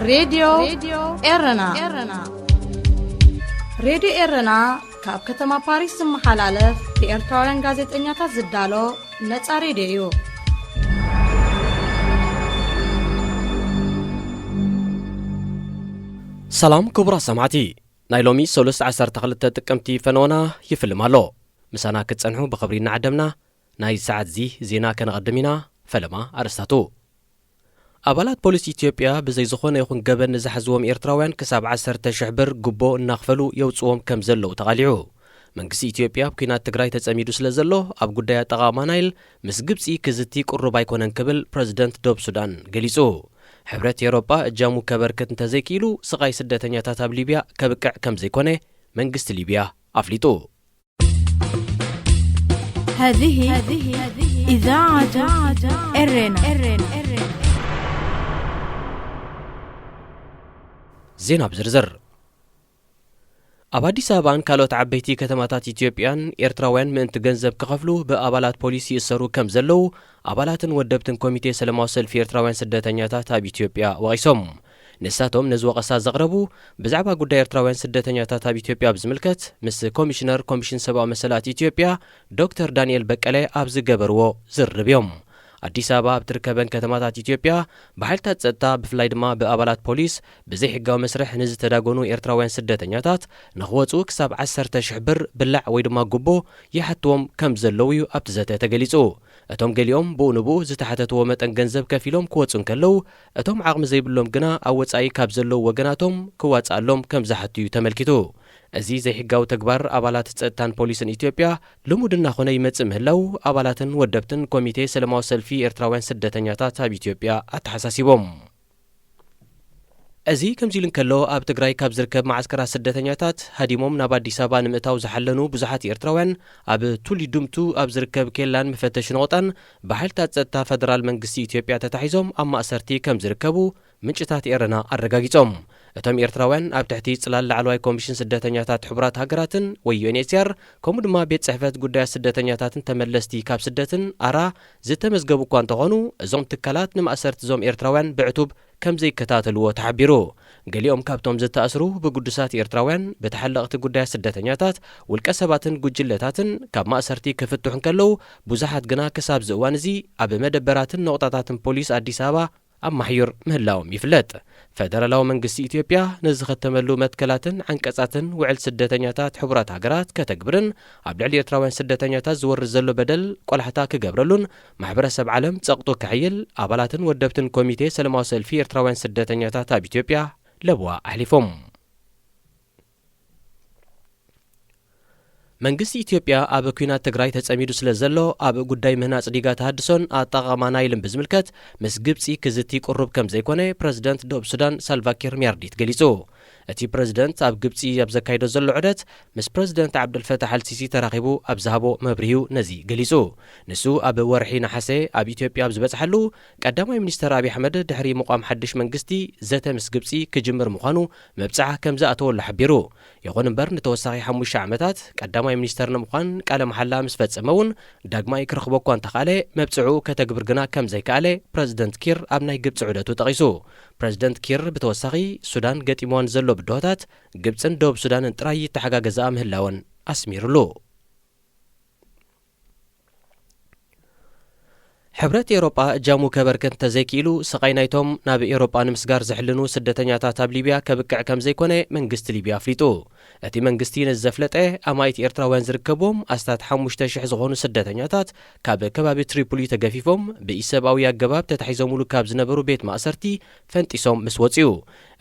ሬድዮ ኤረና። ሬድዮ ኤረና ካብ ከተማ ፓሪስ ዝመሓላለፍ ብኤርትራውያን ጋዜጠኛታት ዝዳሎ ነጻ ሬድዮ እዩ። ሰላም ክቡራት ሰማዕቲ፣ ናይ ሎሚ ሰሉስ ዓሰርተ ክልተ ጥቅምቲ ፈነወና ይፍልም ኣሎ። ምሳና ክትጸንሑ ብኽብሪ እናዓደምና፣ ናይ ሰዓት እዚ ዜና ከነቐድም ኢና። ፈለማ ኣርእስታቱ። ኣባላት ፖሊስ ኢትዮጵያ ብዘይ ዝኾነ ይኹን ገበን ንዝሓዝዎም ኤርትራውያን ክሳብ ዓሰርተ ሽሕ ብር ጉቦ እናኽፈሉ የውጽዎም ከም ዘለዉ ተቓሊዑ። መንግስቲ ኢትዮጵያ ኣብ ኲናት ትግራይ ተጸሚዱ ስለ ዘሎ፣ ኣብ ጉዳይ ኣጠቓቕማ ናይል ምስ ግብጺ ክዝቲ ቅሩብ ኣይኮነን ክብል ፕረዚደንት ዶብ ሱዳን ገሊጹ። ሕብረት ኤውሮጳ እጃሙ ከበርክት እንተዘይክኢሉ፣ ስቓይ ስደተኛታት ኣብ ሊብያ ከብቅዕ ከም ዘይኮነ መንግስቲ ሊብያ ኣፍሊጡ። هذه إذاعة إرنا. ዜና ብዝርዝር። ኣብ ኣዲስ ኣበባን ካልኦት ዓበይቲ ከተማታት ኢትዮጵያን ኤርትራውያን ምእንቲ ገንዘብ ክኸፍሉ ብኣባላት ፖሊስ ይእሰሩ ከም ዘለዉ ኣባላትን ወደብትን ኮሚቴ ሰላማዊ ሰልፊ ኤርትራውያን ስደተኛታት ኣብ ኢትዮጵያ ወቒሶም። ንሳቶም ነዚ ወቐሳ ዘቕረቡ፣ ብዛዕባ ጉዳይ ኤርትራውያን ስደተኛታት ኣብ ኢትዮጵያ ኣብ ዝምልከት ምስ ኮሚሽነር ኮሚሽን ሰብኣዊ መሰላት ኢትዮጵያ ዶክተር ዳንኤል በቀለ ኣብ ዝገበርዎ ዝርርብ እዮም። ኣዲስ ኣበባ ኣብ ትርከበን ከተማታት ኢትዮጵያ ብሓይልታት ጸጥታ፣ ብፍላይ ድማ ብኣባላት ፖሊስ፣ ብዘይሕጋዊ መስርሕ ንዝተዳጎኑ ኤርትራውያን ስደተኛታት ንኽወጹ ክሳብ ዓሰርተ ሽሕ ብር ብላዕ ወይ ድማ ጉቦ ይሓትዎም ከም ዘለዉ እዩ ኣብቲ ዘተ ተገሊጹ። እቶም ገሊኦም ብኡ ንብኡ ዝተሓተትዎ መጠን ገንዘብ ከፊሎም ክወጹ እንከለዉ፣ እቶም ዓቕሚ ዘይብሎም ግና ኣብ ወጻኢ ካብ ዘለዉ ወገናቶም ክዋጽኣሎም ከም ዝሓቱ እዩ ተመልኪቱ። እዚ ዘይሕጋዊ ተግባር ኣባላት ጸጥታን ፖሊስን ኢትዮጵያ ልሙድ እናኾነ ይመጽእ ምህላው ኣባላትን ወደብትን ኮሚቴ ሰላማዊ ሰልፊ ኤርትራውያን ስደተኛታት ኣብ ኢትዮጵያ ኣተሓሳሲቦም። እዚ ከምዚ ኢሉ እንከሎ፣ ኣብ ትግራይ ካብ ዝርከብ መዓስከራት ስደተኛታት ሃዲሞም ናብ ኣዲስ ኣበባ ንምእታው ዝሓለኑ ብዙሓት ኤርትራውያን ኣብ ቱሊ ዱምቱ ኣብ ዝርከብ ኬላን መፈተሺ ነቑጣን ብሓይልታት ጸጥታ ፈደራል መንግስቲ ኢትዮጵያ ተታሒዞም ኣብ ማእሰርቲ ከም ዝርከቡ ምንጭታት ኤረና ኣረጋጊጾም። እቶም ኤርትራውያን ኣብ ትሕቲ ጽላል ላዕለዋይ ኮሚሽን ስደተኛታት ሕቡራት ሃገራትን ወይ ዩ ኤን ኤች ሲ ኣር፣ ከምኡ ድማ ቤት ጽሕፈት ጉዳያት ስደተኛታትን ተመለስቲ ካብ ስደትን ኣራ ዝተመዝገቡ እኳ እንተኾኑ፣ እዞም ትካላት ንማእሰርቲ እዞም ኤርትራውያን ብዕቱብ ከም ዘይከታተልዎ ተሓቢሩ። ገሊኦም ካብቶም ዝተኣስሩ ብግዱሳት ኤርትራውያን፣ ብተሓለቕቲ ጉዳያት ስደተኛታት፣ ውልቀ ሰባትን ጉጅለታትን ካብ ማእሰርቲ ክፍትሑ እንከለዉ፣ ብዙሓት ግና ክሳብ እዚ እዋን እዚ ኣብ መደበራትን ነቑጣታትን ፖሊስ ኣዲስ ኣበባ ኣብ ማሕዩር ምህላዎም ይፍለጥ። ፈደራላዊ መንግስቲ ኢትዮጵያ ንዝኸተመሉ መትከላትን ዓንቀጻትን ውዕል ስደተኛታት ሕቡራት ሃገራት ከተግብርን ኣብ ልዕሊ ኤርትራውያን ስደተኛታት ዝወርድ ዘሎ በደል ቆላሕታ ክገብረሉን ማሕበረሰብ ዓለም ጸቕጡ ከሕይል ኣባላትን ወደብትን ኮሚቴ ሰላማዊ ሰልፊ ኤርትራውያን ስደተኛታት ኣብ ኢትዮጵያ ለብዋ ኣሕሊፎም። መንግስቲ ኢትዮጵያ ኣብ ኲናት ትግራይ ተጸሚዱ ስለ ዘሎ፣ ኣብ ጉዳይ ምህናጽ ዲጋ ተሃድሶን ኣጠቓቕማ ናይልን ብዝምልከት ምስ ግብጺ ክዝቲ ቅሩብ ከም ዘይኮነ ፕረዚደንት ደቡብ ሱዳን ሳልቫኪር ሚያርዲት ገሊጹ። እቲ ፕረዚደንት ኣብ ግብጺ ኣብ ዘካይዶ ዘሎ ዑደት ምስ ፕረዚደንት ዓብደልፈታሕ ኣልሲሲ ተራኺቡ ኣብ ዝሃቦ መብርሂኡ ነዚ ገሊጹ። ንሱ ኣብ ወርሒ ነሓሰ ኣብ ኢትዮጵያ ኣብ ዝበጽሓሉ፣ ቀዳማይ ሚኒስተር ኣብይ ኣሕመድ ድሕሪ ምቋም ሓድሽ መንግስቲ ዘተ ምስ ግብጺ ክጅምር ምዃኑ መብጽዓ ከም ዝኣተወሉ ሓቢሩ። ይኹን እምበር፣ ንተወሳኺ ሓሙሽተ ዓመታት ቀዳማይ ሚኒስተር ንምዃን ቃለ መሓላ ምስ ፈጸመ እውን፣ ዳግማይ ክረኽቦ እኳ እንተኻእለ፣ መብጽዕኡ ከተግብር ግና ከም ዘይከኣለ ፕረዚደንት ኪር ኣብ ናይ ግብጺ ዑደቱ ጠቒሱ። ፕረዚደንት ኪር ብተወሳኺ፣ ሱዳን ገጢምወን ዘሎ ብድሆታት፣ ግብጽን ደቡብ ሱዳንን ጥራይ ይተሓጋገዝኣ ምህላወን ኣስሚሩሉ። ሕብረት ኤውሮጳ እጃሙ ከበርክት እንተዘይክኢሉ፣ ስቓይ ናይቶም ናብ ኤውሮጳ ንምስጋር ዝሕልኑ ስደተኛታት ኣብ ሊብያ ከብቅዕ ከም ዘይኮነ መንግስቲ ሊብያ ኣፍሊጡ። እቲ መንግስቲ ነዚ ዘፍለጠ፣ ኣማኢት ኤርትራውያን ዝርከብዎም ኣስታት ሓሙሽተ ሽሕ ዝኾኑ ስደተኛታት ካብ ከባቢ ትሪፖሊ ተገፊፎም ብኢሰብኣዊ ኣገባብ ተታሒዞምሉ ካብ ዝነበሩ ቤት ማእሰርቲ ፈንጢሶም ምስ ወጹ እዩ።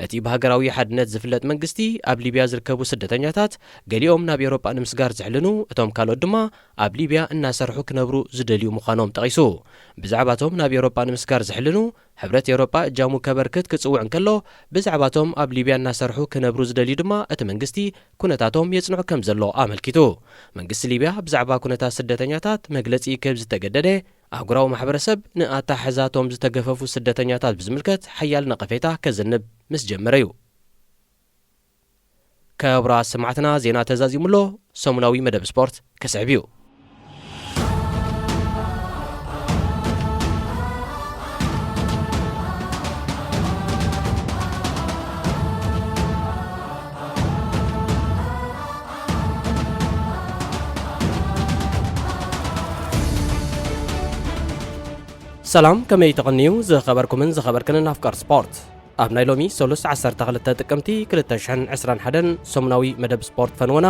እቲ ብሃገራዊ ሓድነት ዝፍለጥ መንግስቲ፣ ኣብ ሊብያ ዝርከቡ ስደተኛታት ገሊኦም ናብ ኤውሮጳ ንምስጋር ዝሕልኑ፣ እቶም ካልኦት ድማ ኣብ ሊብያ እናሰርሑ ክነብሩ ዝደልዩ ምዃኖም ጠቒሱ። ብዛዕባቶም ናብ ኤውሮጳ ንምስጋር ዝሕልኑ፣ ሕብረት ኤውሮጳ እጃሙ ከበርክት ክጽውዕ እንከሎ፣ ብዛዕባቶም ኣብ ሊብያ እናሰርሑ ክነብሩ ዝደልዩ ድማ እቲ መንግስቲ ኩነታቶም የጽንዖ ከም ዘሎ ኣመልኪቱ። መንግስቲ ሊብያ ብዛዕባ ኩነታት ስደተኛታት መግለጺ ክህብ ዝተገደደ፣ ኣህጉራዊ ማሕበረሰብ ንኣተሓሕዛቶም ዝተገፈፉ ስደተኛታት ብዝምልከት ሓያል ነቐፌታ ከዘንብ ምስ ጀመረ እዩ። ክቡራት ሰማዕትና፣ ዜና ተዛዚሙ ኣሎ። ሰሙናዊ መደብ ስፖርት ክስዕብ እዩ። ሰላም፣ ከመይ ተቐንዩ ዝኸበርኩምን ዝኸበርክንን ኣፍቃር ስፖርት? ኣብ ናይ ሎሚ ሰሉስ ዓሰርተ ክልተ ጥቅምቲ ክልተ ሽሕን ዕስራን ሓደን ሰሙናዊ መደብ ስፖርት ፈንወና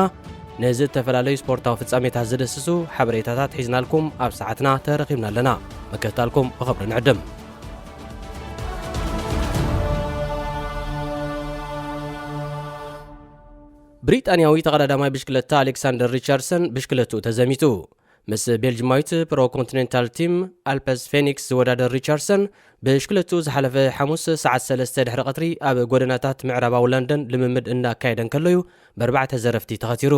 ንዝተፈላለዩ ስፖርታዊ ፍጻሜታት ዝድስሱ ሓበሬታታት ሒዝናልኩም ኣብ ሰዓትና ተረኺብና ኣለና። ምክትታልኩም ብኽብሪ ንዕድም። ብሪጣንያዊ ተቐዳዳማይ ብሽክለታ ኣሌክሳንደር ሪቻርድሰን ብሽክለትኡ ተዘሚቱ። ምስ ቤልጅማዊት ፕሮ ኮንቲኔንታል ቲም ኣልፐስ ፌኒክስ ዝወዳደር ሪቻርድሰን ብሽክለትኡ ዝሓለፈ ሓሙስ ሰዓት ሰለስተ ድሕሪ ቀትሪ ኣብ ጎደናታት ምዕራባዊ ለንደን ልምምድ እናካየደ እንከሎዩ ብኣርባዕተ ዘረፍቲ ተኸቲሩ።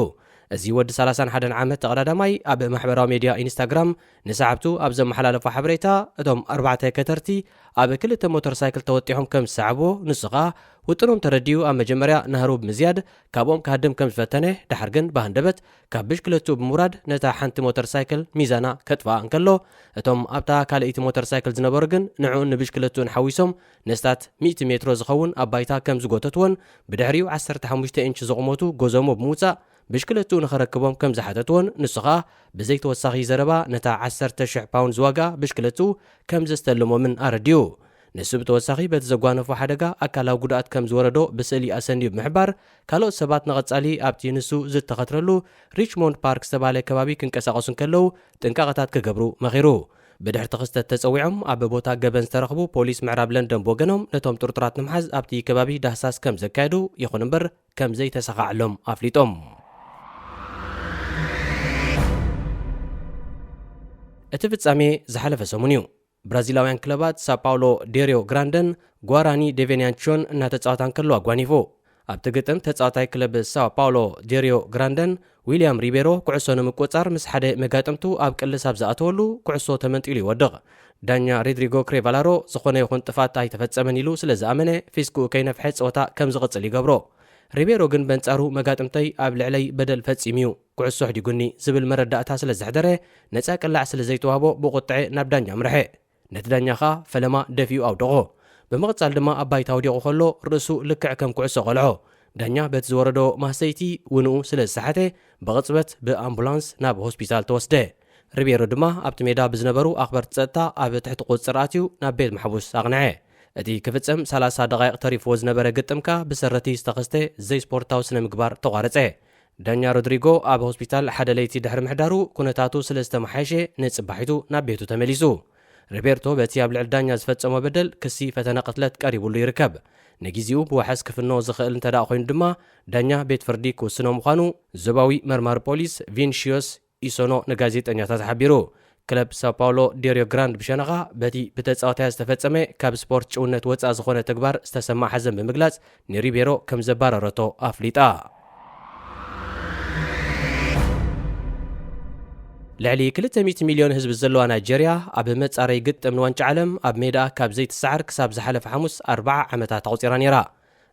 እዚ ወዲ ሰላሳን ሓደን ዓመት ተቐዳዳማይ ኣብ ማሕበራዊ ሜድያ ኢንስታግራም ንሰዓብቱ ኣብ ዘመሓላለፎ ሓበሬታ፣ እቶም ኣርባዕተ ከተርቲ ኣብ ክልተ ሞተር ሳይክል ተወጢሖም ከም ዝሰዓብዎ፣ ንሱ ኸኣ ውጥኖም ተረዲኡ ኣብ መጀመርያ ናህሩ ብምዝያድ ካብኦም ክሃድም ከም ዝፈተነ፣ ደሓር ግን ብሃንደበት ካብ ብሽክለትኡ ብምውራድ ነታ ሓንቲ ሞተር ሳይክል ሚዛና ከጥፍኣ እንከሎ፣ እቶም ኣብታ ካልኣይቲ ሞተር ሳይክል ዝነበሩ ግን ንዕኡን ንብሽክለትኡን ሓዊሶም ንስታት ሚእቲ ሜትሮ ዝኸውን ኣብ ባይታ ከም ዝጎተትዎን ብድሕሪኡ ዓሰርተ ሓሙሽተ ኢንች ዝቑመቱ ጎዘሞ ብምውጻእ ብሽክለትኡ ንኸረክቦም ከም ዝሓተትዎን ንሱ ኸኣ ብዘይተወሳኺ ዘረባ ነታ ዓሰርተ ሽሕ ፓውንድ ዝዋጋ ብሽክለትኡ ከም ዘስተልሞምን ኣረዲኡ። ንሱ ብተወሳኺ በቲ ዘጓነፎ ሓደጋ ኣካላዊ ጉድኣት ከም ዝወረዶ ብስእሊ ኣሰንዩ ብምሕባር፣ ካልኦት ሰባት ንቐጻሊ ኣብቲ ንሱ ዝተኸትረሉ ሪችሞንድ ፓርክ ዝተባህለ ከባቢ ክንቀሳቐሱ እንከለዉ ጥንቃቐታት ክገብሩ መኺሩ። ብድሕርቲ ክስተት ተጸዊዖም ኣብ ቦታ ገበን ዝተረኽቡ ፖሊስ ምዕራብ ለንደን ብወገኖም ነቶም ጥርጡራት ንምሓዝ ኣብቲ ከባቢ ዳህሳስ ከም ዘካየዱ፣ ይኹን እምበር ከም ዘይተሰኻዕሎም ኣፍሊጦም። እቲ ፍጻሜ ዝሓለፈ ሰሙን እዩ። ብራዚላውያን ክለባት ሳው ፓውሎ ዴሪዮ ግራንደን ጓራኒ ዴቬንያንቾን እናተጻወታ እንከሎ ኣጓኒፉ። ኣብቲ ግጥም ተጻዋታይ ክለብ ሳው ፓውሎ ዴሪዮ ግራንደን ዊልያም ሪቤሮ ኩዕሶ ንምቁጽጻር ምስ ሓደ መጋጥምቱ ኣብ ቅልስ ኣብ ዝኣተወሉ ኩዕሶ ተመንጢሉ ይወድቕ። ዳኛ ሬድሪጎ ክሬቫላሮ ዝኾነ ይኹን ጥፋት ኣይተፈጸመን ኢሉ ስለ ዝኣመነ ፊስክኡ ከይነፍሐ ጸወታ ከም ዝቕጽል ይገብሮ። ሪቤሮ ግን በንጻሩ መጋጥምተይ ኣብ ልዕለይ በደል ፈጺሙ እዩ፣ ኩዕሶ ኣሕዲጉኒ ዝብል መረዳእታ ስለ ዘሕደረ ነጻ ቅላዕ ስለ ዘይተዋህቦ ብቑጥዐ ናብ ዳኛ ኣምርሐ። ነቲ ዳኛ ኸኣ ፈለማ ደፊኡ ኣውደቖ። ብምቕጻል ድማ ኣብ ባይታ ወዲቑ ከሎ ርእሱ ልክዕ ከም ኩዕሶ ቐልዖ። ዳኛ በቲ ዝወረዶ ማህሰይቲ ውንኡ ስለ ዝሰሓተ ብቕጽበት ብኣምቡላንስ ናብ ሆስፒታል ተወስደ። ሪቤሮ ድማ ኣብቲ ሜዳ ብዝነበሩ ኣኽበርቲ ጸጥታ ኣብ ትሕቲ ቁጽጽር ኣትዩ ናብ ቤት ማሕቡስ ኣቕንዐ። እቲ ክፍጸም ሰላሳ ደቓይቕ ተሪፍዎ ዝነበረ ግጥም ከኣ ብሰረቲ ዝተኸስተ ዘይስፖርታዊ ስነ ምግባር ተቋረጸ። ዳኛ ሮድሪጎ ኣብ ሆስፒታል ሓደ ለይቲ ድሕሪ ምሕዳሩ ኩነታቱ ስለ ዝተመሓየሸ ንጽባሒቱ ናብ ቤቱ ተመሊሱ። ሮቤርቶ በቲ ኣብ ልዕሊ ዳኛ ዝፈጸሞ በደል ክሲ ፈተነ ቅትለት ቀሪቡሉ ይርከብ። ንግዜኡ ብዋሕስ ክፍኖ ዝኽእል እንተ ደኣ ኮይኑ ድማ ዳኛ ቤት ፍርዲ ክውስኖ ምዃኑ ዞባዊ መርማሪ ፖሊስ ቪንሺዮስ ኢሶኖ ንጋዜጠኛታት ሓቢሩ። ክለብ ሳው ፓውሎ ዴሪዮ ግራንድ ብሸነኻ በቲ ብተጻዋታያ ዝተፈጸመ ካብ ስፖርት ጭውነት ወጻኢ ዝኾነ ተግባር ዝተሰማዕ ሓዘን ብምግላጽ ንሪቤሮ ከም ዘባረረቶ ኣፍሊጣ። ልዕሊ ክልተ ሚእቲ ሚልዮን ህዝቢ ዘለዋ ናይጀርያ ኣብ መጻረይ ግጥም ንዋንጫ ዓለም ኣብ ሜዳ ካብ ዘይትሰዓር ክሳብ ዝሓለፈ ሓሙስ ኣርብዓ ዓመታት ኣቑጺራ ነይራ።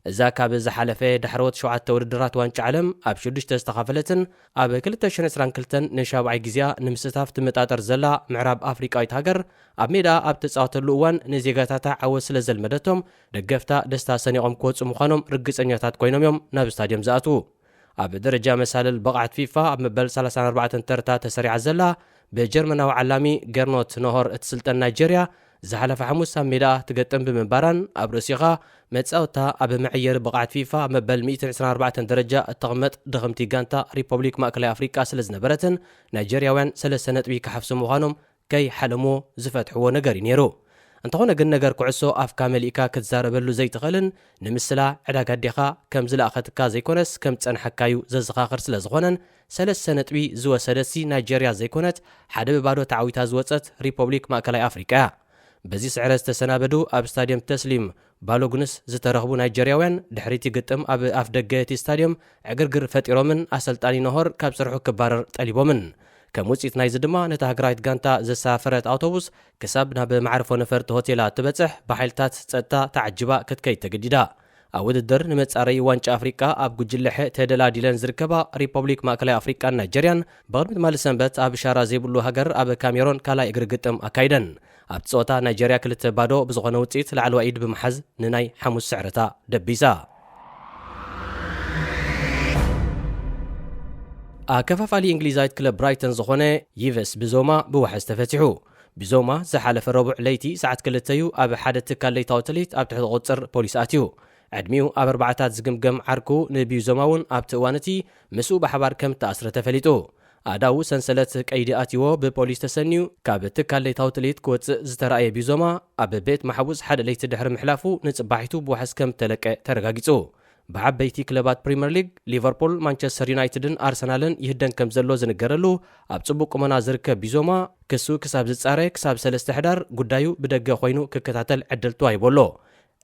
እዛ ካብ ዝሓለፈ ዳሕረዎት ሸውዓተ ውድድራት ዋንጫ ዓለም ኣብ ሽዱሽተ ዝተኻፈለትን ኣብ ክልተ ሽሕን ዕስራን ክልተን ንሻብዓይ ግዜኣ ንምስታፍ ትመጣጠር ዘላ ምዕራብ ኣፍሪቃዊት ሃገር፣ ኣብ ሜዳ ኣብ ተጻወተሉ እዋን ንዜጋታታ ዓወት ስለ ዘልመደቶም፣ ደገፍታ ደስታ ሰኒቖም ክወጹ ምዃኖም ርግጸኛታት ኮይኖም እዮም ናብ ስታድዮም ዝኣትዉ። ኣብ ደረጃ መሳልል ብቕዓት ፊፋ ኣብ መበል ሰላሳን ኣርባዕተን ተርታ ተሰሪዓ ዘላ ብጀርመናዊ ዓላሚ ገርኖት ኖሆር እትስልጠን ናይጀርያ፣ ዝሓለፈ ሓሙስ ኣብ ሜዳ ትገጥም ብምንባራን ኣብ ርእሲኡ ኸኣ መጻወትታ ኣብ መዐየሪ ብቕዓት ፊፋ መበል ሚእትን ዕስራን ኣርባዕተን ደረጃ እተቕመጥ ድኽምቲ ጋንታ ሪፐብሊክ ማእከላይ ኣፍሪቃ ስለ ዝነበረትን ናይጀርያውያን ሰለስተ ነጥቢ ክሓፍሱ ምዃኖም ከይሓለምዎ ዝፈትሕዎ ነገር እዩ ነይሩ። እንተኾነ ግን ነገር ኩዕሶ ኣፍካ መሊእካ ክትዛረበሉ ዘይትኽእልን ንምስላ ዕዳጋ ኣዴኻ ከም ዝለኣኸትካ ዘይኮነስ ከም ዝጸንሐካ እዩ ዘዘኻኽር ስለ ዝኾነን ሰለስተ ነጥቢ ዝወሰደትሲ ናይጀርያ ዘይኮነት ሓደ ብባዶ ተዓዊታ ዝወጸት ሪፐብሊክ ማእከላይ ኣፍሪቃ እያ። በዚ ስዕረት ዝተሰናበዱ ኣብ ስታድየም ተስሊም ባሎግንስ ዝተረኽቡ ናይጀርያውያን ድሕሪቲ ግጥም ኣብ ኣፍ ደገ እቲ ስታድየም ዕግርግር ፈጢሮምን ኣሰልጣኒ ኖሆር ካብ ስርሑ ክባረር ጠሊቦምን። ከም ውጽኢት ናይዚ ድማ ነታ ሃገራዊት ጋንታ ዘሳፈረት ኣውቶቡስ ክሳብ ናብ መዕርፎ ነፈርቲ ሆቴላ እትበጽሕ ብሓይልታት ጸጥታ ተዓጂባ ክትከይድ ተገዲዳ። ኣብ ውድድር ንመጻረዪ ዋንጫ ኣፍሪቃ ኣብ ጉጅለ ሐ ተደላዲለን ዝርከባ ሪፐብሊክ ማእከላይ ኣፍሪቃን ናይጀርያን ብቕድሚ ትማሊ ሰንበት ኣብ ሻራ ዘይብሉ ሃገር ኣብ ካሜሮን ካልኣይ እግሪ ግጥም ኣካይደን። ኣብቲ ጸወታ ናይጀርያ ክልተ ባዶ ብዝኾነ ውጽኢት ላዕለዋይ ኢድ ብምሓዝ ንናይ ሓሙስ ስዕረታ ደቢሳ። ኣከፋፋሊ እንግሊዛዊት ክለብ ብራይተን ዝኾነ ይቨስ ብዞማ ብዋሕስ ተፈቲሑ። ቢዞማ ዝሓለፈ ረቡዕ ለይቲ ሰዓት ክልተ እዩ ኣብ ሓደ ትካል ለይታዊ ትልሂት ኣብ ትሕቲ ቁጽር ፖሊስ ኣትዩ። ዕድሚኡ ኣብ ኣርባዕታት ዝግምገም ዓርኩ ንቢዞማ እውን ኣብቲ እዋን እቲ ምስኡ ብሓባር ከም እተኣስረ ተፈሊጡ። ኣእዳዉ ሰንሰለት ቀይዲ ኣትይዎ ብፖሊስ ተሰንዩ ካብ ትካል ለይታዊ ትልሂት ክወጽእ ዝተራእየ ቢዞማ፣ ኣብ ቤት ማሕቡስ ሓደ ለይቲ ድሕሪ ምሕላፉ ንጽባሒቱ ብዋሕስ ከም እተለቀ ተረጋጊጹ። ብዓበይቲ ክለባት ፕሪምየር ሊግ ሊቨርፑል፣ ማንቸስተር ዩናይትድን ኣርሰናልን ይህደን ከም ዘሎ ዝንገረሉ ኣብ ጽቡቕ ቁመና ዝርከብ ቢዞማ፣ ክሱ ክሳብ ዝጻረ ክሳብ ሰለስተ ሕዳር ጉዳዩ ብደገ ኮይኑ ክከታተል ዕድል ተዋሂቡ ኣሎ።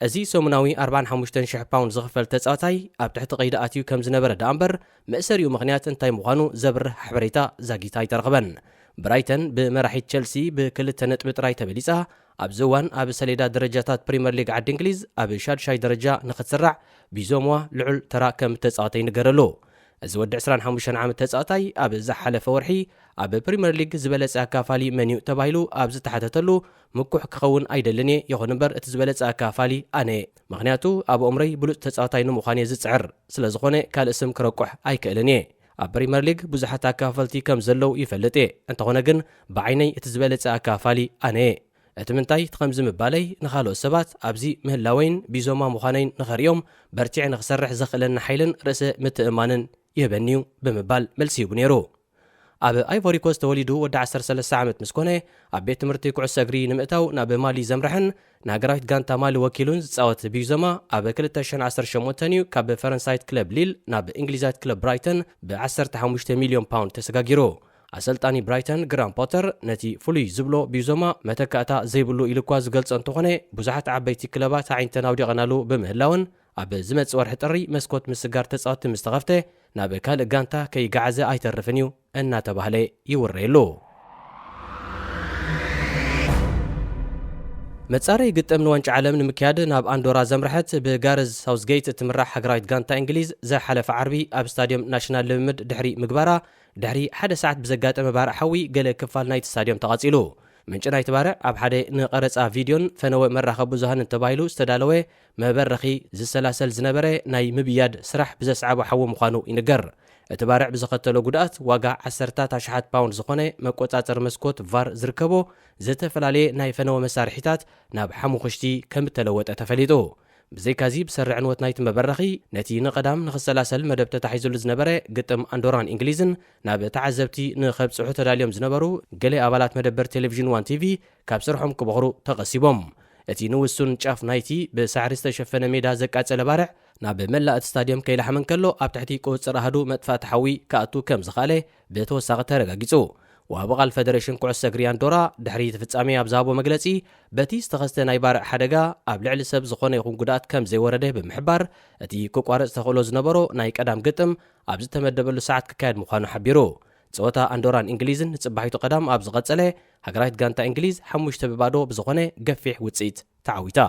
እዚ ሰሙናዊ ኣርባዓን ሓሙሽተን ሽሕ ፓውንድ ዝኽፈል ተጻዋታይ ኣብ ትሕቲ ቀይዲ ኣትዩ ከም ዝነበረ ደኣ እምበር፣ መእሰሪኡ ምኽንያት እንታይ ምዃኑ ዘብርህ ሓበሬታ ዛጊት ኣይተረኽበን። ብራይተን ብመራሒት ቸልሲ ብክልተ ነጥቢ ጥራይ ተበሊጻ፣ ኣብዚ እዋን ኣብ ሰሌዳ ደረጃታት ፕሪምየር ሊግ ዓዲ እንግሊዝ ኣብ ሻድሻይ ደረጃ ንኽትስራዕ ቢዞማ ልዑል ተራ ከም ተጻዋታይ ይንገረሉ። እዚ ወዲ ዕስራን ሓሙሽተን ዓመት ተጻዋታይ ኣብ ዝሓለፈ ወርሒ ኣብ ፕሪምየር ሊግ ዝበለጸ ኣካፋሊ መን እዩ ተባሂሉ ኣብ ዝተሓተተሉ፣ ምኩሕ ክኸውን ኣይደልን እየ፣ ይኹን እምበር እቲ ዝበለጸ ኣካፋሊ ኣነ እየ። ምኽንያቱ ኣብ ኣእምሮይ ብሉጽ ተጻዋታይ ንምዃን እየ ዝጽዕር፣ ስለ ዝኾነ ካልእ ስም ክረቁሕ ኣይክእልን እየ። ኣብ ፕሪምየር ሊግ ብዙሓት ኣካፈልቲ ከም ዘለዉ ይፈልጥ እየ፣ እንተኾነ ግን ብዓይነይ እቲ ዝበለጸ ኣካፋሊ ኣነ እየ። እቲ ምንታይ እቲ ከምዚ ምባለይ ንኻልኦት ሰባት ኣብዚ ምህላወይን ቢዞማ ምዃነይን ንኸርእዮም በርቲዐ ንኽሰርሕ ዘኽእለኒ ሓይልን ርእሰ ምትእምማንን ይህበኒ እዩ ብምባል መልሲ ሂቡ ነይሩ። ኣብ ኣይቮሪ ኮስት ተወሊዱ ወዲ ዓሰርተ ሰለስተ ዓመት ምስ ኮነ፣ ኣብ ቤት ትምህርቲ ኩዕሶ እግሪ ንምእታው ናብ ማሊ ዘምርሐን ንሃገራዊት ጋንታ ማሊ ወኪሉን ዝጻወት ቢዞማ፣ ኣብ ክልተ ሽሕን ዓሰርተ ሸሞንተን እዩ ካብ ፈረንሳይት ክለብ ሊል ናብ እንግሊዛዊት ክለብ ብራይተን ብ ዓሰርተ ሓሙሽተ ሚልዮን ፓውንድ ተሰጋጊሩ። ኣሰልጣኒ ብራይተን ግራም ፖተር ነቲ ፍሉይ ዝብሎ ቢዞማ መተካእታ ዘይብሉ ኢሉ እኳ ዝገልጾ እንተኾነ፣ ብዙሓት ዓበይቲ ክለባት ኣዒንተን ኣውዲቐናሉ ብምህላወን፣ ኣብ ዝመጽእ ወርሒ ጥሪ መስኮት ምስጋር ተጻወትቲ ምስ ተኸፍተ ናብ ካልእ ጋንታ ከይገዓዘ ኣይተርፍን እዩ እናተባህለ ይውረየሉ። መጻረይ ግጥም ንዋንጫ ዓለም ንምክያድ ናብ ኣንዶራ ዘምርሐት ብጋረዝ ሳውዝጌት እትምራሕ ሃገራዊት ጋንታ እንግሊዝ፣ ዝሓለፈ ዓርቢ ኣብ ስታድየም ናሽናል ልምምድ ድሕሪ ምግባራ፣ ድሕሪ ሓደ ሰዓት ብዘጋጠመ ባርዕ ሓዊ ገለ ክፋል ናይቲ ስታድየም ተቓጺሉ። ምንጪ ናይቲ ባርዕ ኣብ ሓደ ንቐረጻ ቪድዮን ፈነወ መራኸቢ ብዙሃንን ተባሂሉ ዝተዳለወ መበረኺ ዝሰላሰል ዝነበረ ናይ ምብያድ ስራሕ ብዘስዓቦ ሓዊ ምዃኑ ይንገር። እቲ ባርዕ ብዘኸተሎ ጉድኣት ዋጋ ዓሰርታት ኣሽሓት ፓውንድ ዝኾነ መቆጻጸሪ መስኮት ቫር ዝርከቦ ዝተፈላለየ ናይ ፈነወ መሳርሒታት ናብ ሓሙኽሽቲ ከም እተለወጠ ተፈሊጡ። ብዘይካዚ ብሰሪ ዕንወት ናይቲ መበረኺ ነቲ ንቐዳም ንኽሰላሰል መደብ ተታሒዙሉ ዝነበረ ግጥም ኣንዶራን እንግሊዝን ናብ ተዓዘብቲ ንኸብጽሑ ተዳልዮም ዝነበሩ ገለ ኣባላት መደበር ቴሌቪዥን ዋን ቲቪ ካብ ስርሖም ክበኽሩ ተቐሲቦም። እቲ ንውሱን ጫፍ ናይቲ ብሳዕሪ ዝተሸፈነ ሜዳ ዘቃጸለ ባርዕ ናብ መላእ እቲ ስታድየም ከይላሕም እንከሎ ኣብ ትሕቲ ቁጽጽር ኣሃዱ መጥፋእቲ ሓዊ ክኣቱ ከም ዝኸኣለ ብተወሳኺ ተረጋጊጹ። ወሃቢ ቃል ፈደሬሽን ኩዕሶ እግሪ ኣንዶራ ድሕሪ እቲ ፍጻሜ ኣብ ዝሃቦ መግለጺ፣ በቲ ዝተኸስተ ናይ ባርዕ ሓደጋ ኣብ ልዕሊ ሰብ ዝኾነ ይኹን ጉድኣት ከም ዘይወረደ ብምሕባር፣ እቲ ክቋረጽ ተኽእሎ ዝነበሮ ናይ ቀዳም ግጥም ኣብ ዝተመደበሉ ሰዓት ክካየድ ምዃኑ ሓቢሩ። ጸወታ ኣንዶራን እንግሊዝን ንጽባሒቱ ቀዳም ኣብ ዝቐጸለ፣ ሃገራዊት ጋንታ እንግሊዝ ሓሙሽተ ብባዶ ብዝኾነ ገፊሕ ውጽኢት ተዓዊታ።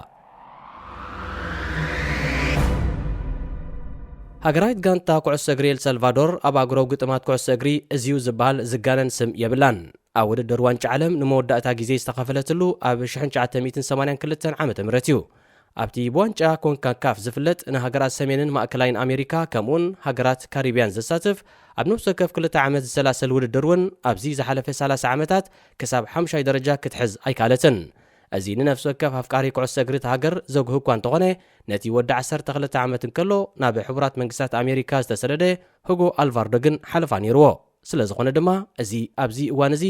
ሃገራዊት ጋንታ ኩዕሶ እግሪ ኤል ሳልቫዶር ኣብ ኣህጉራዊ ግጥማት ኩዕሶ እግሪ እዚዩ ዝበሃል ዝጋነን ስም የብላን። ኣብ ውድድር ዋንጫ ዓለም ንመወዳእታ ግዜ ዝተኻፈለትሉ ኣብ ሽሕን ትሽዓተ ሚእትን ሰማንያን ክልተን ዓመተ ምህረት እዩ። ኣብቲ ብዋንጫ ኮንካካፍ ዝፍለጥ ንሃገራት ሰሜንን ማእከላይን ኣሜሪካ ከምኡውን ሃገራት ካሪብያን ዘሳትፍ ኣብ ነፍሲ ወከፍ ክልተ ዓመት ዝሰላሰል ውድድር እውን ኣብዚ ዝሓለፈ ሰላሳ ዓመታት ክሳብ ሓምሻይ ደረጃ ክትሕዝ ኣይከኣለትን። እዚ ንነፍሲ ወከፍ ኣፍቃሪ ኩዕሶ እግሪ እቲ ሃገር ዘጉህ እኳ እንተኾነ፣ ነቲ ወዲ ዓሰርተ ክልተ ዓመት እንከሎ ናብ ሕቡራት መንግስታት ኣሜሪካ ዝተሰደደ ሁጎ ኣልቫርዶ ግን ሓለፋ ነይርዎ። ስለ ዝኾነ ድማ፣ እዚ ኣብዚ እዋን እዚ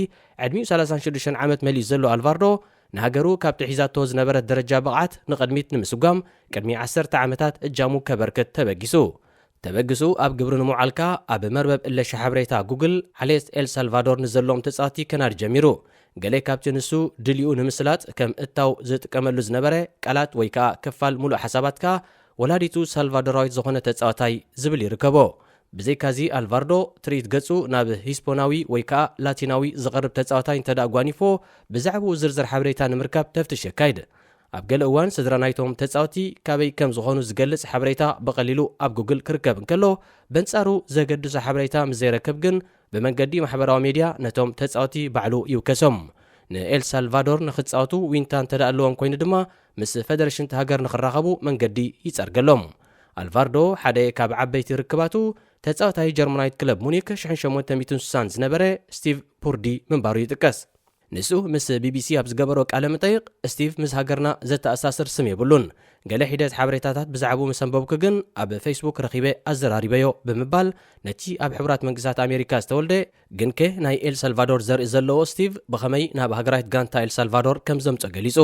ዕድሚኡ ሰላሳን ሽዱሽተን ዓመት መሊኡ ዘሎ ኣልቫርዶ፣ ንሃገሩ ካብቲ ሒዛቶ ዝነበረት ደረጃ ብቕዓት ንቕድሚት ንምስጓም ቅድሚ ዓሰርተ ዓመታት እጃሙ ከበርክት ተበጊሱ። ተበግሱ ኣብ ግብሪ ንምውዓልካ ኣብ መርበብ እለሻ ሓበሬታ ጉግል ዓሌት ኤል ሳልቫዶር ንዘለዎም ተጻወትቲ ከናዲ ጀሚሩ። ገለ ካብቲ ንሱ ድልኡ ንምስላጥ ከም እታው ዝጥቀመሉ ዝነበረ ቃላት ወይ ከኣ ክፋል ምሉእ ሓሳባትካ ወላዲቱ ሳልቫዶራዊት ዝኾነ ተጻዋታይ ዝብል ይርከቦ። ብዘይካዚ ኣልቫርዶ ትርኢት ገጹ ናብ ሂስፖናዊ ወይ ከኣ ላቲናዊ ዝቐርብ ተጻዋታይ እንተ ደኣ ጓኒፎ ብዛዕባኡ ዝርዝር ሓበሬታ ንምርካብ ተፍትሽ የካይድ። ኣብ ገለ እዋን ስድራ ናይቶም ተጻወቲ ካበይ ከም ዝኾኑ ዝገልጽ ሓበሬታ ብቐሊሉ ኣብ ጉግል ክርከብ እንከሎ፣ በንጻሩ ዘገድሶ ሓበሬታ ምስ ዘይረክብ ግን ብመንገዲ ማሕበራዊ ሜድያ ነቶም ተጻወቲ ባዕሉ ይውከሶም። ንኤል ሳልቫዶር ንኽጻወቱ ዊንታ እንተ ደኣ ኣለዎም ኮይኑ ድማ ምስ ፈደረሽን እቲ ሃገር ንኽራኸቡ መንገዲ ይጸርገሎም። ኣልቫርዶ ሓደ ካብ ዓበይቲ ርክባቱ ተጻዋታይ ጀርመናዊት ክለብ ሙኒክ ሽሕን ሸሞንተ ሚእትን ስሳን ዝነበረ ስቲቭ ፑርዲ ምንባሩ ይጥቀስ። ንሱ ምስ ቢቢሲ ኣብ ዝገበሮ ቃለ መጠይቕ፣ ስቲቭ ምስ ሃገርና ዘተኣሳስር ስም የብሉን። ገለ ሒደት ሓበሬታታት ብዛዕባኡ ምስ ኣንበብኩ ግን ኣብ ፌስቡክ ረኺበ ኣዘራሪበዮ ብምባል ነቲ ኣብ ሕቡራት መንግስታት ኣሜሪካ ዝተወልደ ግንከ ናይ ኤልሳልቫዶር ዘርኢ ዘለዎ ስቲቭ ብኸመይ ናብ ሃገራዊት ጋንታ ኤልሳልቫዶር ከም ዘምጾ ገሊጹ።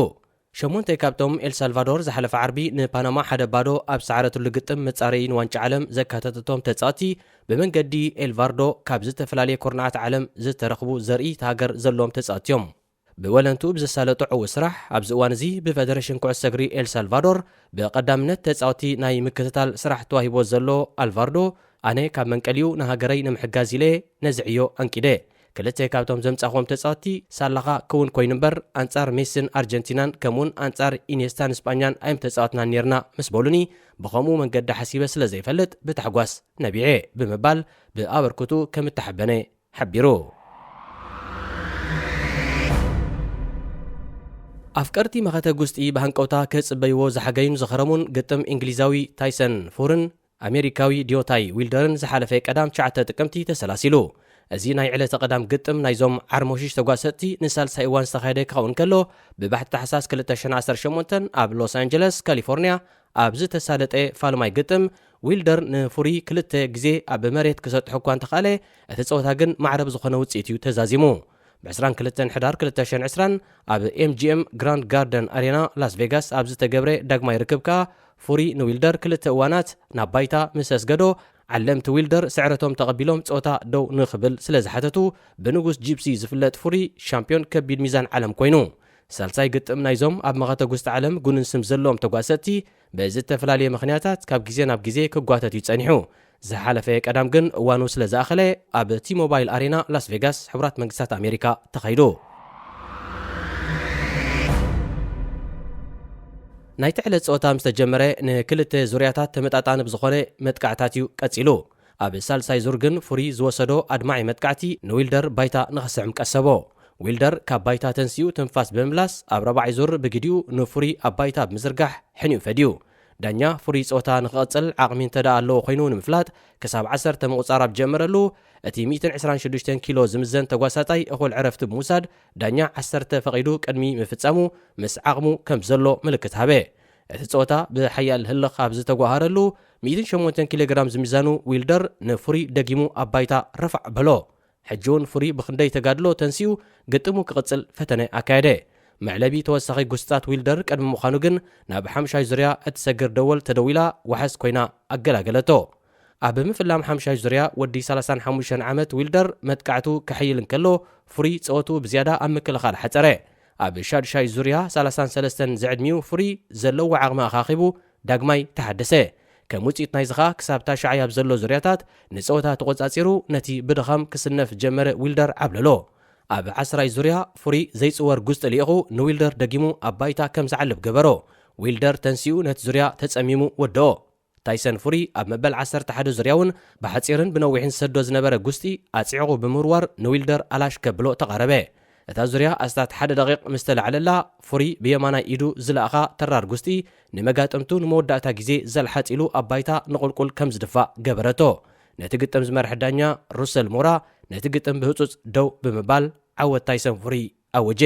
ሸሞንተ ካብቶም ኤልሳልቫዶር ዝሓለፈ ዓርቢ ንፓናማ ሓደ ባዶ ኣብ ዝሰዓረትሉ ግጥም መጻረዪ ንዋንጫ ዓለም ዘካተተቶም ተጻወትቲ ብመንገዲ ኤልቫርዶ ካብ ዝተፈላለየ ኩርናዓት ዓለም ዝተረኽቡ ዘርኢ እታ ሃገር ዘለዎም ተጻወትቲ እዮም። ብወለንትኡ ብዘሳለጦ ዕዉት ስራሕ ኣብዚ እዋን እዚ ብፈደረሽን ኩዕሶ እግሪ ኤልሳልቫዶር ብቐዳምነት ተጻወትቲ ናይ ምክትታል ስራሕ ተዋሂቦ ዘሎ ኣልቫርዶ፣ ኣነ ካብ መንቀሊኡ ንሃገረይ ንምሕጋዝ ኢለ ነዚ ዕዮ ኣንቂደ። ክልተ ካብቶም ዘምጻኹዎም ተጻወትቲ ሳላኻ ክውን ኮይኑ እምበር፣ ኣንጻር ሜስን ኣርጀንቲናን ከምኡውን ኣንጻር ኢኔስታን ስጳኛን ኣይምተጻወትናን ኔርና ምስ በሉኒ፣ ብኸምኡ መንገዲ ሓሲበ ስለ ዘይፈልጥ ብታሕጓስ ነቢዐ ብምባል ብኣበርክቱ ከም እተሓበነ ሓቢሩ። ኣፍቀርቲ መኸተ ጉስጢ ብሃንቀውታ ክጽበይዎ ዝሓገዩን ዝኸረሙን ግጥም እንግሊዛዊ ታይሰን ፉርን ኣሜሪካዊ ዲዮታይ ዊልደርን ዝሓለፈ ቀዳም ትሽዓተ ጥቅምቲ ተሰላሲሉ። እዚ ናይ ዕለተ ቀዳም ግጥም ናይዞም ዓርሞሽሽ ተጓሰጥቲ ንሳልሳይ እዋን ዝተኻየደ ክኸውን ከሎ፣ ብባሕቲ ታሕሳስ ክልተ ሽሕን ዓሰርተ ሸሞንተን ኣብ ሎስ ኣንጀለስ ካሊፎርኒያ ኣብ ዝተሳለጠ ፋልማይ ግጥም፣ ዊልደር ንፉሪ ክልተ ግዜ ኣብ መሬት ክሰጥሑ እኳ እንተኻእለ፣ እቲ ጸወታ ግን ማዕረ ብዝኾነ ውጽኢት እዩ ተዛዚሙ። ብ22 ሕዳር ክልተ ሽሕን ዕስራን ኣብ ኤምጂኤም ግራንድ ጋርደን ኣሬና ላስ ቬጋስ ኣብ ዝተገብረ ዳግማይ ርክብ ከኣ፣ ፉሪ ንዊልደር ክልተ እዋናት ናብ ባይታ ምስ ኣስገዶ፣ ዓለምቲ ዊልደር ስዕረቶም ተቐቢሎም ጸወታ ደው ንኽብል ስለ ዝሓተቱ፣ ብንጉስ ጂፕሲ ዝፍለጥ ፉሪ ሻምፒዮን ከቢድ ሚዛን ዓለም ኮይኑ። ሳልሳይ ግጥም ናይዞም ኣብ መኸተ ጉስጢ ዓለም ጉንን ስም ዘለዎም ተጓሰጥቲ ብዝተፈላለየ ምኽንያታት ካብ ግዜ ናብ ግዜ ክጓተት እዩ ጸኒሑ። ዝሓለፈ ቀዳም ግን እዋኑ ስለ ዝኣኸለ ኣብ ቲ ሞባይል ኣሬና ላስ ቬጋስ ሕቡራት መንግስታት ኣሜሪካ ተኻይዱ። ናይቲ ዕለት ጸወታ ምስ ተጀመረ ንክልተ ዙርያታት ተመጣጣኒ ብዝኾነ መጥቃዕታት እዩ ቀጺሉ። ኣብ ሳልሳይ ዙር ግን ፉሪ ዝወሰዶ ኣድማዒ መጥቃዕቲ ንዊልደር ባይታ ንኽስዕም ቀሰቦ። ዊልደር ካብ ባይታ ተንሲኡ ትንፋስ ብምምላስ ኣብ ራብዓይ ዙር ብግዲኡ ንፉሪ ኣብ ባይታ ብምዝርጋሕ ሕኒኡ ፈድዩ። ዳኛ ፉሪ ጸወታ ንኽቕጽል ዓቕሚ እንተ ደኣ ኣለዎ ኮይኑ ንምፍላጥ ክሳብ ዓሰርተ ምቑጻር ኣብ ጀመረሉ፣ እቲ ሚእትን ዕስራን ሽዱሽተን ኪሎ ዝምዘን ተጓሳጣይ እኹል ዕረፍቲ ብምውሳድ ዳኛ ዓሰርተ ፈቒዱ ቅድሚ ምፍጻሙ ምስ ዓቕሙ ከም ዘሎ ምልክት ሃበ። እቲ ጸወታ ብሓያል ህልኽ ኣብ ዝተጓሃረሉ፣ ሚእትን ሸሞንተን ኪሎ ግራም ዝምዛኑ ዊልደር ንፉሪ ደጊሙ ኣብ ባይታ ረፋዕ በሎ። ሕጂ እውን ፉሪ ብኽንደይ ተጋድሎ ተንሲኡ ግጥሙ ክቕጽል ፈተነ ኣካየደ። መዕለቢ ተወሳኺ ጉስጣት ዊልደር ቅድሚ ምዃኑ ግን ናብ ሓምሻይ ዙርያ እትሰግር ደወል ተደዊላ ዋሕስ ኮይና ኣገላገለቶ። ኣብ ምፍላም ሓምሻይ ዙርያ ወዲ ሰላሳን ሓሙሽተን ዓመት ዊልደር መጥቃዕቱ ከሐይል እንከሎ፣ ፉሪ ጸወቱ ብዝያዳ ኣብ ምክልኻል ሓጸረ። ኣብ ሻድሻይ ዙርያ ሰላሳን ሰለስተን ዝዕድሚኡ ፉሪ ዘለዎ ዓቕሚ ኣኻኺቡ ዳግማይ ተሓደሰ። ከም ውጽኢት ናይዚ ኸኣ ክሳብ ታሽዓይ ኣብ ዘሎ ዙርያታት ንጸወታ ተቖጻጺሩ ነቲ ብድኻም ክስነፍ ዝጀመረ ዊልደር ዓብለሎ። ኣብ ዓስራይ ዙርያ ፉሪ ዘይጽወር ጉስጢ ልኢኹ ንዊልደር ደጊሙ ኣብ ባይታ ከም ዝዓልብ ገበሮ። ዊልደር ተንሲኡ ነቲ ዙርያ ተጸሚሙ ወደኦ። ታይሰን ፉሪ ኣብ መበል ዓሰርተ ሓደ ዙርያ እውን ብሓጺርን ብነዊሕን ዝሰዶ ዝነበረ ጉስጢ ኣጽዒቑ ብምውርዋር ንዊልደር ኣላሽ ከብሎ ተቓረበ። እታ ዙርያ ኣስታት ሓደ ደቂቕ ምስ ተላዕለላ፣ ፉሪ ብየማናይ ኢዱ ዝለኣኻ ተራር ጉስጢ ንመጋጥምቱ ንመወዳእታ ግዜ ዘልሓጥ ኢሉ ኣብ ባይታ ንቑልቁል ከም ዝድፋእ ገበረቶ። ነቲ ግጥም ዝመርሐ ዳኛ ሩሰል ሞራ ነቲ ግጥም ብህጹጽ ደው ብምባል ዓወት ታይሰን ፉሪ ኣወጀ።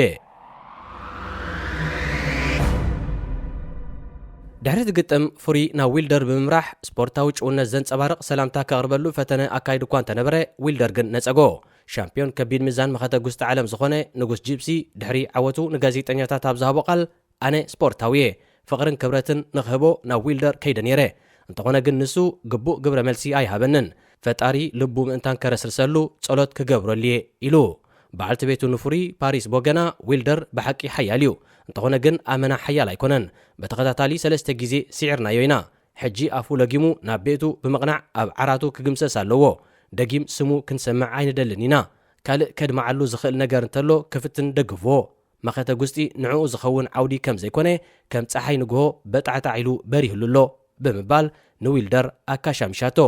ድሕሪ እቲ ግጥም ፉሪ ናብ ዊልደር ብምምራሕ ስፖርታዊ ጭውነት ዘንጸባርቕ ሰላምታ ከቕርበሉ ፈተነ ኣካይዱ እኳ እንተነበረ፣ ዊልደር ግን ነጸጎ። ሻምፒዮን ከቢድ ሚዛን መኸተ ጉስጢ ዓለም ዝኾነ ንጉስ ጂፕሲ ድሕሪ ዓወቱ ንጋዜጠኛታት ኣብ ዝሃቦ ቃል፣ ኣነ ስፖርታዊ እየ፣ ፍቕርን ክብረትን ንኽህቦ ናብ ዊልደር ከይደ ነይረ። እንተኾነ ግን ንሱ ግቡእ ግብረ መልሲ ኣይሃበንን። ፈጣሪ ልቡ ምእንታን ከረስርሰሉ ጸሎት ክገብረሉ እየ ኢሉ። በዓልቲ ቤቱ ንፉሪ ፓሪስ ቦገና፣ ዊልደር ብሓቂ ሓያል እዩ፣ እንተኾነ ግን ኣመና ሓያል ኣይኮነን። ብተኸታታሊ ሰለስተ ግዜ ስዒርናዮ ኢና። ሕጂ ኣፉ ለጊሙ ናብ ቤቱ ብምቕናዕ ኣብ ዓራቱ ክግምሰስ ኣለዎ። ደጊም ስሙ ክንሰምዕ ኣይንደልን ኢና። ካልእ ከድምዓሉ ዝኽእል ነገር እንተሎ ክፍትን ደግፍዎ። መኸተ ጉስጢ ንዕኡ ዝኸውን ዓውዲ ከም ዘይኮነ ከም ጸሓይ ንግሆ በጣዕጣዕ ኢሉ በሪህሉ ኣሎ ብምባል ንዊልደር ኣካሻሚሻቶ።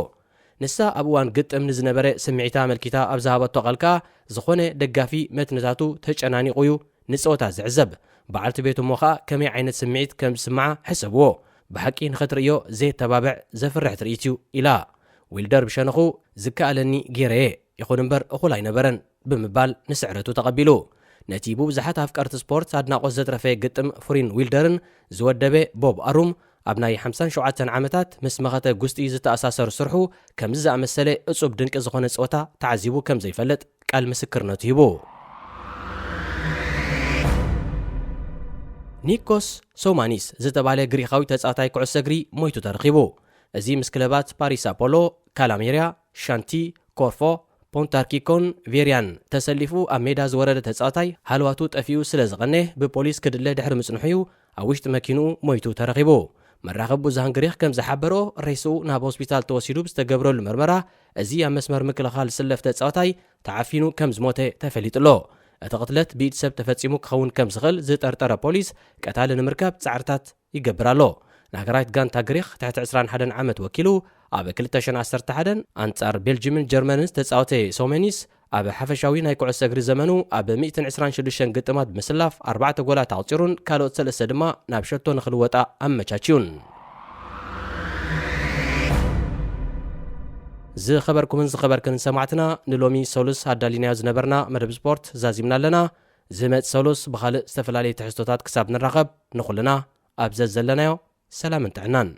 ንሳ ኣብ እዋን ግጥም ንዝነበረ ስምዒታ ኣመልኪታ ኣብ ዝሃበቶ ቃል ከኣ፣ ዝኾነ ደጋፊ መትንታቱ ተጨናኒቑ እዩ ንጸወታ ዝዕዘብ። በዓልቲ ቤቱ እሞ ኸኣ ከመይ ዓይነት ስምዒት ከም ዝስምዓ ሕሰብዎ። ብሓቂ ንኽትርእዮ ዘየተባብዕ ዘፍርሕ ትርኢት እዩ ኢላ። ዊልደር ብሸነኹ፣ ዝከኣለኒ ገይረ'የ፣ ይኹን እምበር እኹል ኣይነበረን ብምባል ንስዕረቱ ተቐቢሉ። ነቲ ብብዙሓት ኣፍቀርቲ ስፖርት ኣድናቖት ዘትረፈ ግጥም ፍሪን ዊልደርን ዝወደበ ቦብ ኣሩም፣ ኣብ ናይ ሓምሳን ሸውዓተን ዓመታት ምስ መኸተ ጉስጢ ዝተኣሳሰር ስርሑ ከምዚ ዝኣመሰለ እጹብ ድንቂ ዝኾነ ጸወታ ተዓዚቡ ከም ዘይፈልጥ ቃል ምስክርነቱ ሂቡ። ኒኮስ ሶማኒስ ዝተባለ ግሪኻዊ ተጻዋታይ ኩዕሶ እግሪ ሞይቱ ተረኺቡ። እዚ ምስ ክለባት ፓሪስ ኣፖሎ፣ ካላሜርያ፣ ሻንቲ፣ ኮርፎ፣ ፖንታርኪኮን ቬርያን ተሰሊፉ ኣብ ሜዳ ዝወረደ ተጻዋታይ ሃልዋቱ ጠፊኡ ስለ ዝቐነ ብፖሊስ ክድለ ድሕሪ ምጽንሑ እዩ ኣብ ውሽጢ መኪንኡ ሞይቱ ተረኺቡ። መራኸቢ ብዙሃን ግሪኽ ከም ዝሓበሮ፣ ሬስኡ ናብ ሆስፒታል ተወሲዱ ብዝተገብረሉ መርመራ፣ እዚ ኣብ መስመር ምክልኻል ዝስለፍ ተጻዋታይ ተዓፊኑ ከም ዝሞተ ተፈሊጡ ኣሎ። እቲ ቅትለት ብኢድ ሰብ ተፈጺሙ ክኸውን ከም ዝኽእል ዝጠርጠረ ፖሊስ፣ ቀታሊ ንምርካብ ጻዕርታት ይገብር ኣሎ። ንሃገራዊት ጋንታ ግሪኽ ትሕቲ ዕስራን ሓደን ዓመት ወኪሉ ኣብ ክልተ ሽሕን ዓሰርተ ሓደን ኣንጻር ቤልጅምን ጀርመንን ዝተጻወተ ሶሜኒስ፣ ኣብ ሓፈሻዊ ናይ ኩዕሶ እግሪ ዘመኑ ኣብ ሚእትን ዕስራን ሽዱሽተን ግጥማት ብምስላፍ ኣርባዕተ ጎላት ኣቑጺሩን ካልኦት ሰለስተ ድማ ናብ ሸቶ ንኽልወጣ ኣመቻችዩን። ዝኸበርኩምን ዝኸበርክን ሰማዕትና፣ ንሎሚ ሰሉስ ኣዳሊናዮ ዝነበርና መደብ ስፖርት ዛዚምና ኣለና። ዝመጽእ ሰሉስ ብኻልእ ዝተፈላለዩ ትሕዝቶታት ክሳብ ንራኸብ፣ ንኹልና ኣብ ዘዘለናዮ ሰላምን ጥዕናን።